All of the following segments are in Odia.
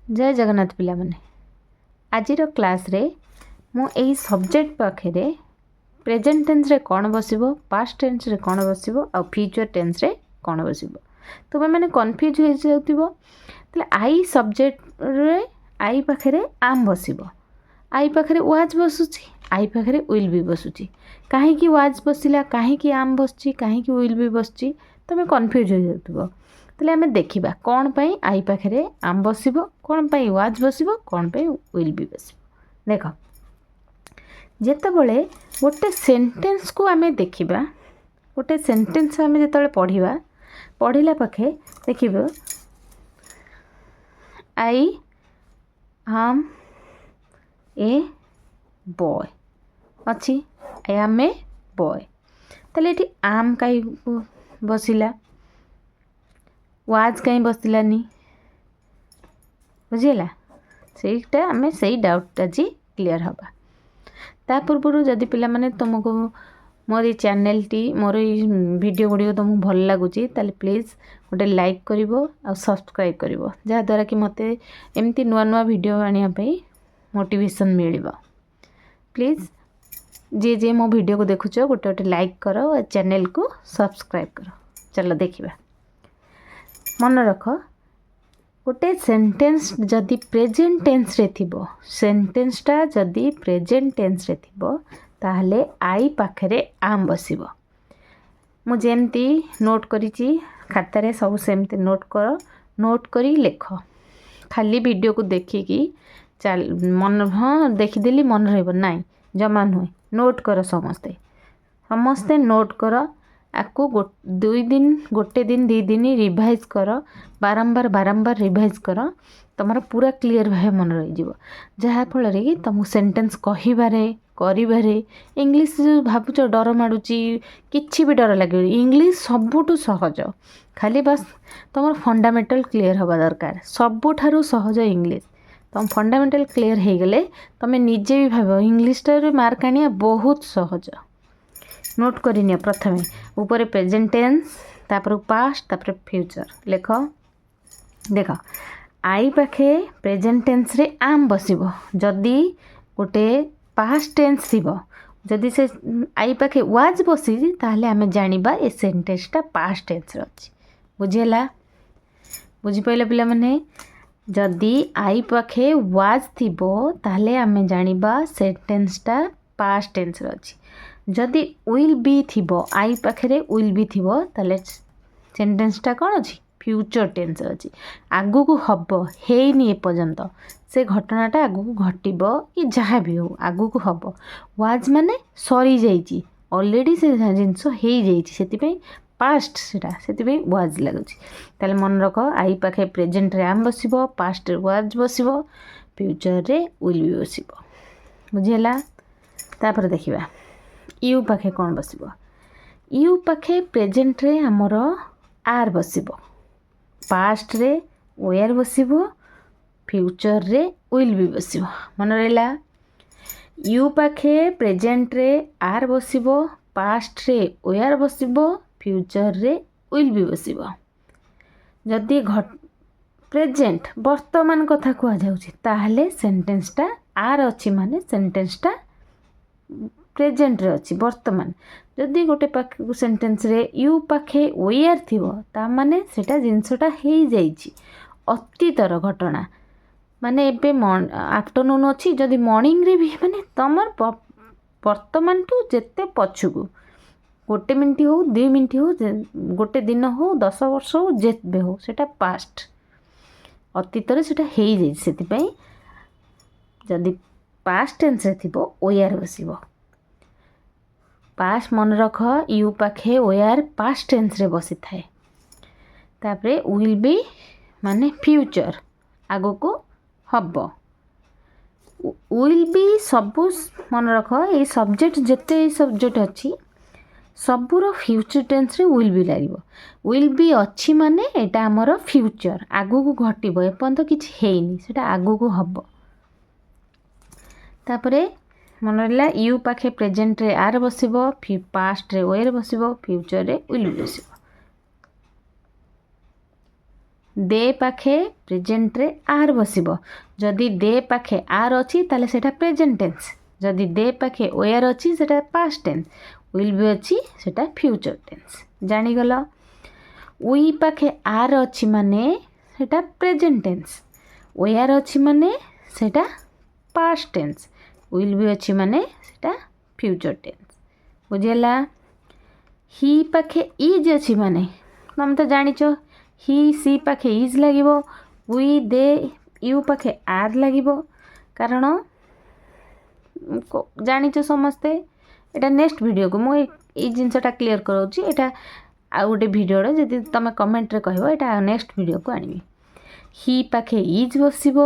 ଜୟ ଜଗନ୍ନାଥ ପିଲାମାନେ। ଆଜିର କ୍ଲାସ୍ରେ ମୁଁ ଏଇ ସବଜେକ୍ଟ ପାଖରେ ପ୍ରେଜେଣ୍ଟ ଟେନ୍ସରେ କ'ଣ ବସିବ, ପାଷ୍ଟ ଟେନ୍ସରେ କ'ଣ ବସିବ ଆଉ ଫ୍ୟୁଚର୍ ଟେନ୍ସରେ କ'ଣ ବସିବ। ତୁମେମାନେ କନଫ୍ୟୁଜ୍ ହେଇଯାଉଥିବ। ତାହେଲେ I ସବଜେକ୍ଟରେ I ପାଖରେ ଆମ୍ ବସିବ, I ପାଖରେ ୱାଜ୍ ବସୁଛି, I ପାଖରେ will ବି ବସୁଛି। କାହିଁକି ୱାଜ୍ ବସିଲା, କାହିଁକି ଆମ୍ ବସୁଛି, କାହିଁକି will ବି ବସୁଛି, ତୁମେ କନଫ୍ୟୁଜ୍ ହେଇଯାଉଥିବ। ତାହେଲେ ଆମେ ଦେଖିବା କ'ଣ ପାଇଁ I ପାଖରେ ଆମ୍ ବସିବ, କ'ଣ ପାଇଁ ୱାଜ୍ ବସିବ, କ'ଣ ପାଇଁ will ବି ବସିବ। ଦେଖ, ଯେତେବେଳେ ଗୋଟେ ସେଣ୍ଟେନ୍ସକୁ ଆମେ ଦେଖିବା, ଗୋଟେ ସେଣ୍ଟେନ୍ସ ଆମେ ଯେତେବେଳେ ପଢ଼ିବା, ପଢ଼ିଲା ପାଖେ ଦେଖିବ, "I am a boy" ଅଛି। "I am a boy." ତାହେଲେ ଏଠି ଆମ୍ କାହିଁ ବସିଲା, ୱାଜ୍ କାହିଁ ବସିଲାନି? ବୁଝିହେଲା? ସେଇଟା ଆମେ ସେଇ ଡାଉଟ୍ ଆଜି କ୍ଲିଅର୍ ହେବା। ତା ପୂର୍ବରୁ ଯଦି ପିଲାମାନେ ତୁମକୁ ମୋର ଏଇ ଚ୍ୟାନେଲ୍ଟି, ମୋର ଏଇ ଭିଡ଼ିଓ ଗୁଡ଼ିକ ତୁମକୁ ଭଲ ଲାଗୁଛି, ତାହେଲେ ପ୍ଲିଜ୍ ଗୋଟେ ଲାଇକ୍ କରିବ ଆଉ ସବସ୍କ୍ରାଇବ୍ କରିବ, ଯାହାଦ୍ୱାରା କି ମୋତେ ଏମିତି ନୂଆ ନୂଆ ଭିଡ଼ିଓ ଆଣିବା ପାଇଁ ମୋଟିଭେସନ୍ ମିଳିବ। ପ୍ଲିଜ୍ ଯିଏ ଯିଏ ମୋ ଭିଡ଼ିଓକୁ ଦେଖୁଛ, ଗୋଟେ ଗୋଟେ ଲାଇକ୍ କର ଆଉ ଚ୍ୟାନେଲ୍କୁ ସବସ୍କ୍ରାଇବ୍ କର। ଚାଲ ଦେଖିବା। ମନେ ରଖ, ଗୋଟେ ସେଣ୍ଟେନ୍ସ ଯଦି ପ୍ରେଜେଣ୍ଟ ଟେନ୍ସରେ ଥିବ, ସେଣ୍ଟେନ୍ସଟା ଯଦି ପ୍ରେଜେଣ୍ଟ ଟେନ୍ସରେ ଥିବ, ତାହେଲେ I ପାଖରେ ଆମ୍ ବସିବ। ମୁଁ ଯେମିତି ନୋଟ୍ କରିଛି ଖାତାରେ, ସବୁ ସେମିତି ନୋଟ୍ କର। ନୋଟ୍ କରି ଲେଖ। ଖାଲି ଭିଡ଼ିଓକୁ ଦେଖିକି ଚାଲ ମନ, ହଁ ଦେଖିଦେଲି, ମନେ ରହିବ, ନାଇଁ, ଜମା ନୁହେଁ। ନୋଟ୍ କର ସମସ୍ତେ, ସମସ୍ତେ ନୋଟ୍ କର। ଆକୁ 2 ଦିନ, ଗୋଟେ ଦିନ, 2 ଦିନ ରିଭାଇଜ୍ କର। ବାରମ୍ବାର ବାରମ୍ବାର ରିଭାଇଜ୍ କର। ତୁମର ପୁରା କ୍ଲିଅର୍ ଭାବେ ମନେ ରହିଯିବ, ଯାହାଫଳରେ କି ତୁମକୁ ସେଣ୍ଟେନ୍ସ କହିବାରେ, କରିବାରେ, ଇଂଲିଶ ଭାବୁଛ ଡର ମାଡ଼ୁଛି, କିଛି ବି ଡର ଲାଗିବନି। ଇଂଲିଶ ସବୁଠୁ ସହଜ। ଖାଲି ବାସ୍ ତୁମର ଫଣ୍ଡାମେଣ୍ଟାଲ୍ କ୍ଲିଅର୍ ହେବା ଦରକାର। ସବୁଠାରୁ ସହଜ ଇଂଲିଶ। ତୁମ ଫଣ୍ଡାମେଣ୍ଟାଲ୍ କ୍ଲିଅର୍ ହେଇଗଲେ ତୁମେ ନିଜେ ବି ଭାବିବ, ଇଂଲିଶଟାରେ ମାର୍କ ଆଣିବା ବହୁତ ସହଜ। ନୋଟ୍ କରିନିଅ। ପ୍ରଥମେ ଉପରେ ପ୍ରେଜେଣ୍ଟ ଟେନ୍ସ, ତାପରେ ପାଷ୍ଟ, ତାପରେ ଫ୍ୟୁଚର୍ ଲେଖ। ଦେଖ, I ପାଖେ ପ୍ରେଜେଣ୍ଟ ଟେନ୍ସରେ ଆମ୍ ବସିବ। ଯଦି ଗୋଟେ ପାଷ୍ଟ ଟେନ୍ସ ଥିବ, ଯଦି ସେ I ପାଖେ ୱାଜ୍ ବସିଛି, ତାହେଲେ ଆମେ ଜାଣିବା ଏ ସେଣ୍ଟେନ୍ସଟା ପାଷ୍ଟ ଟେନ୍ସରେ ଅଛି। ବୁଝିହେଲା? ବୁଝିପାରିଲ ପିଲାମାନେ? ଯଦି I ପାଖେ ୱାଜ୍ ଥିବ, ତାହେଲେ ଆମେ ଜାଣିବା ସେଣ୍ଟେନ୍ସଟା ପାଷ୍ଟ ଟେନ୍ସରେ ଅଛି। ଯଦି will ବି ଥିବ, I ପାଖରେ will ବି ଥିବ, ତାହେଲେ ସେଣ୍ଟେନ୍ସଟା କ'ଣ ଅଛି? ଫ୍ୟୁଚର୍ ଟେନ୍ସରେ ଅଛି। ଆଗକୁ ହେବ, ହେଇନି ଏପର୍ଯ୍ୟନ୍ତ, ସେ ଘଟଣାଟା ଆଗକୁ ଘଟିବ କି ଯାହା ବି ହେଉ, ଆଗକୁ ହେବ। ୱାଜ୍ ମାନେ ସରିଯାଇଛି, ଅଲରେଡ଼ି ସେ ଜିନିଷ ହେଇଯାଇଛି, ସେଥିପାଇଁ ପାଷ୍ଟ ସେଟା, ସେଥିପାଇଁ ୱାଜ୍ ଲାଗୁଛି। ତାହେଲେ ମନେ ରଖ, I ପାଖେ ପ୍ରେଜେଣ୍ଟରେ ଆମ୍ ବସିବ, ପାଷ୍ଟରେ ୱାଜ୍ ବସିବ, ଫ୍ୟୁଚର୍ରେ will ବି ବସିବ। ବୁଝିହେଲା? ତାପରେ ଦେଖିବା you ପାଖେ କ'ଣ ବସିବ। You ପାଖେ ପ୍ରେଜେଣ୍ଟରେ ଆମର ଆର୍ ବସିବ, ପାଷ୍ଟରେ ୱେୟାର ବସିବ, ଫ୍ୟୁଚର୍ରେ will ବି ବସିବ। ମନେ ରହିଲା? You ପାଖେ ପ୍ରେଜେଣ୍ଟରେ ଆର୍ ବସିବ, ପାଷ୍ଟରେ ୱେୟାର ବସିବ, ଫ୍ୟୁଚର୍ରେ will ବି ବସିବ। ଯଦି ପ୍ରେଜେଣ୍ଟ, ବର୍ତ୍ତମାନ କଥା କୁହାଯାଉଛି, ତାହେଲେ ସେଣ୍ଟେନ୍ସଟା ଆର୍ ଅଛି ମାନେ ସେଣ୍ଟେନ୍ସଟା ପ୍ରେଜେଣ୍ଟରେ ଅଛି, ବର୍ତ୍ତମାନ। ଯଦି ଗୋଟେ ପାଖ ସେଣ୍ଟେନ୍ସରେ you ପାଖେ ୱେୟାର ଥିବ, ତାମାନେ ସେଇଟା ଜିନିଷଟା ହେଇଯାଇଛି, ଅତୀତର ଘଟଣା। ମାନେ ଏବେ ଆଫ୍ଟରନୁନ୍ ଅଛି, ଯଦି ମର୍ଣ୍ଣିଂରେ ବି, ମାନେ ତୁମର ବର୍ତ୍ତମାନଠୁ ଯେତେ ପଛକୁ ଗୋଟେ ମିନିଟ୍ ହଉ, 2 ମିନିଟ୍ ହଉ, ଗୋଟେ ଦିନ ହଉ, 10 ବର୍ଷ ହଉ, ଯେବେ ହଉ, ସେଇଟା ପାଷ୍ଟ, ଅତୀତରେ ସେଇଟା ହେଇଯାଇଛି। ସେଥିପାଇଁ ଯଦି ପାଷ୍ଟ ଟେନ୍ସରେ ଥିବ, ୱେୟାର ବସିବ। ପାଷ୍ଟ ମନେ ରଖ, you ପାଖେ ୱେୟାର ପାଷ୍ଟ ଟେନ୍ସରେ ବସିଥାଏ। ତାପରେ will ବି ମାନେ ଫ୍ୟୁଚର୍, ଆଗକୁ ହେବ। Will ବି ସବୁ ମନେ ରଖ, ଏଇ ସବଜେକ୍ଟ, ଯେତେ ଏଇ ସବଜେକ୍ଟ ଅଛି, ସବୁର ଫ୍ୟୁଚର୍ ଟେନ୍ସରେ will ବି ଲାଗିବ। Will ବି ଅଛି ମାନେ ଏଇଟା ଆମର ଫ୍ୟୁଚର୍, ଆଗକୁ ଘଟିବ। ଏପର୍ଯ୍ୟନ୍ତ କିଛି ହେଇନି, ସେଇଟା ଆଗକୁ ହେବ। ତାପରେ ମନେ ରହିଲା, you ପାଖେ ପ୍ରେଜେଣ୍ଟରେ ଆର୍ ବସିବ, ପାଷ୍ଟରେ ୱେର୍ ବସିବ, ଫ୍ୟୁଚର୍ରେ will ବି ବସିବ। ଦେ ପାଖେ ପ୍ରେଜେଣ୍ଟରେ ଆର୍ ବସିବ। ଯଦି ଦେ ପାଖେ ଆର୍ ଅଛି, ତାହେଲେ ସେଇଟା ପ୍ରେଜେଣ୍ଟ ଟେନ୍ସ। ଯଦି ଦେ ପାଖେ ଓୟାର ଅଛି, ସେଇଟା ପାଷ୍ଟ ଟେନ୍ସ। Will be ଅଛି, ସେଇଟା ଫ୍ୟୁଚର୍ ଟେନ୍ସ। ଜାଣିଗଲ? We ପାଖେ ଆର୍ ଅଛି ମାନେ ସେଇଟା ପ୍ରେଜେଣ୍ଟ ଟେନ୍ସ। ଓୟାର ଅଛି ମାନେ ସେଇଟା ପାଷ୍ଟ ଟେନ୍ସ। Will be ଅଛି ମାନେ ସେଇଟା ଫ୍ୟୁଚର୍ ଟେନ୍ସ। ବୁଝିହେଲା? ହି ପାଖେ is ଅଛି ମାନେ ତମେ ତ ଜାଣିଛ, ହି, ସି ପାଖେ is ଲାଗିବ। We, De, you ପାଖେ ଆର୍ ଲାଗିବ। କାରଣ ଜାଣିଛ ସମସ୍ତେ। ଏଇଟା ନେକ୍ସଟ ଭିଡ଼ିଓକୁ ମୁଁ ଏଇ ଜିନିଷଟା କ୍ଲିଅର୍ କରାଉଛି। ଏଇଟା ଆଉ ଗୋଟେ ଭିଡ଼ିଓରେ ଯଦି ତୁମେ କମେଣ୍ଟରେ କହିବ, ଏଇଟା ନେକ୍ସଟ ଭିଡ଼ିଓକୁ ଆଣିବି। ହି ପାଖେ is ବସିବ।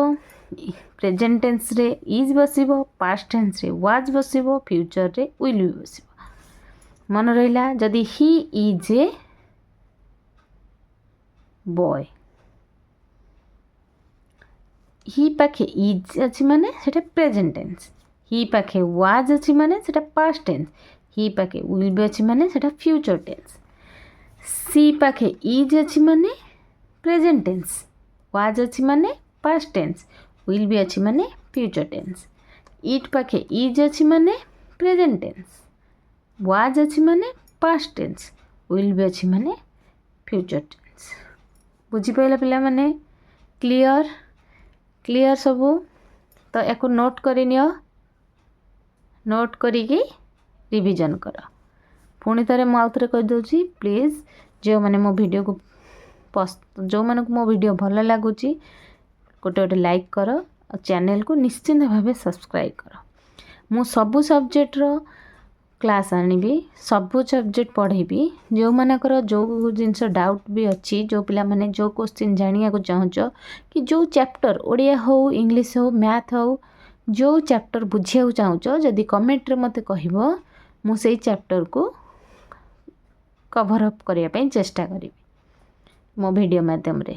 ପ୍ରେଜେଣ୍ଟ ଟେନ୍ସରେ is ବସିବ, ପାଷ୍ଟ ଟେନ୍ସରେ ୱାଜ୍ ବସିବ, ଫ୍ୟୁଚରରେ will ବି ବସିବ। ମନେ ରହିଲା? ଯଦି "He is a boy", ହି ପାଖେ is ଅଛି ମାନେ ସେଇଟା ପ୍ରେଜେଣ୍ଟ ଟେନ୍ସ। ହି ପାଖେ ୱାଜ୍ ଅଛି ମାନେ ସେଇଟା ପାଷ୍ଟ ଟେନ୍ସ। ହି ପାଖେ will ବି ଅଛି ମାନେ ସେଇଟା ଫ୍ୟୁଚର୍ ଟେନ୍ସ। ସି ପାଖେ is ଅଛି ମାନେ ପ୍ରେଜେଣ୍ଟ ଟେନ୍ସ, ୱାଜ୍ ଅଛି ମାନେ ପାଷ୍ଟ ଟେନ୍ସ, will be ଅଛି ମାନେ ଫ୍ୟୁଚର୍ ଟେନ୍ସ। ଇଟ୍ ପାଖେ is ଅଛି ମାନେ ପ୍ରେଜେଣ୍ଟ ଟେନ୍ସ, ୱାଜ୍ ଅଛି ମାନେ ପାଷ୍ଟ ଟେନ୍ସ, will be ଅଛି ମାନେ ଫ୍ୟୁଚର୍ ଟେନ୍ସ। ବୁଝିପାରିଲ ପିଲାମାନେ? କ୍ଲିଅର୍? କ୍ଲିଅର୍ ସବୁ ତ? ୟାକୁ ନୋଟ୍ କରିନିଅ। ନୋଟ୍ କରିକି ରିଭିଜନ୍ କର। ପୁଣି ଥରେ ମୁଁ ଆଉ ଥରେ କହିଦେଉଛି, ପ୍ଲିଜ୍ ଯେଉଁମାନେ ମୋ ଭିଡ଼ିଓକୁ, ଯେଉଁମାନଙ୍କୁ ମୋ ଭିଡ଼ିଓ ଭଲ ଲାଗୁଛି, ଗୋଟେ ଗୋଟେ ଲାଇକ୍ କର ଆଉ ଚ୍ୟାନେଲକୁ ନିଶ୍ଚିନ୍ତ ଭାବେ ସବସ୍କ୍ରାଇବ୍ କର। ମୁଁ ସବୁ ସବଜେକ୍ଟର କ୍ଲାସ୍ ଆଣିବି, ସବୁ ସବଜେକ୍ଟ ପଢ଼େଇବି। ଯେଉଁମାନଙ୍କର ଯେଉଁ ଜିନିଷ ଡାଉଟ୍ ବି ଅଛି, ଯେଉଁ ପିଲାମାନେ ଯେଉଁ କୋଶ୍ଚିନ୍ ଜାଣିବାକୁ ଚାହୁଁଛ କି ଯେଉଁ ଚାପ୍ଟର, ଓଡ଼ିଆ ହେଉ, ଇଂଲିଶ ହେଉ, ମ୍ୟାଥ୍ ହେଉ, ଯେଉଁ ଚାପ୍ଟର ବୁଝିବାକୁ ଚାହୁଁଛ, ଯଦି କମେଣ୍ଟରେ ମୋତେ କହିବ, ମୁଁ ସେଇ ଚାପ୍ଟରକୁ କଭର୍ ଅପ୍ କରିବା ପାଇଁ ଚେଷ୍ଟା କରିବି ମୋ ଭିଡ଼ିଓ ମାଧ୍ୟମରେ।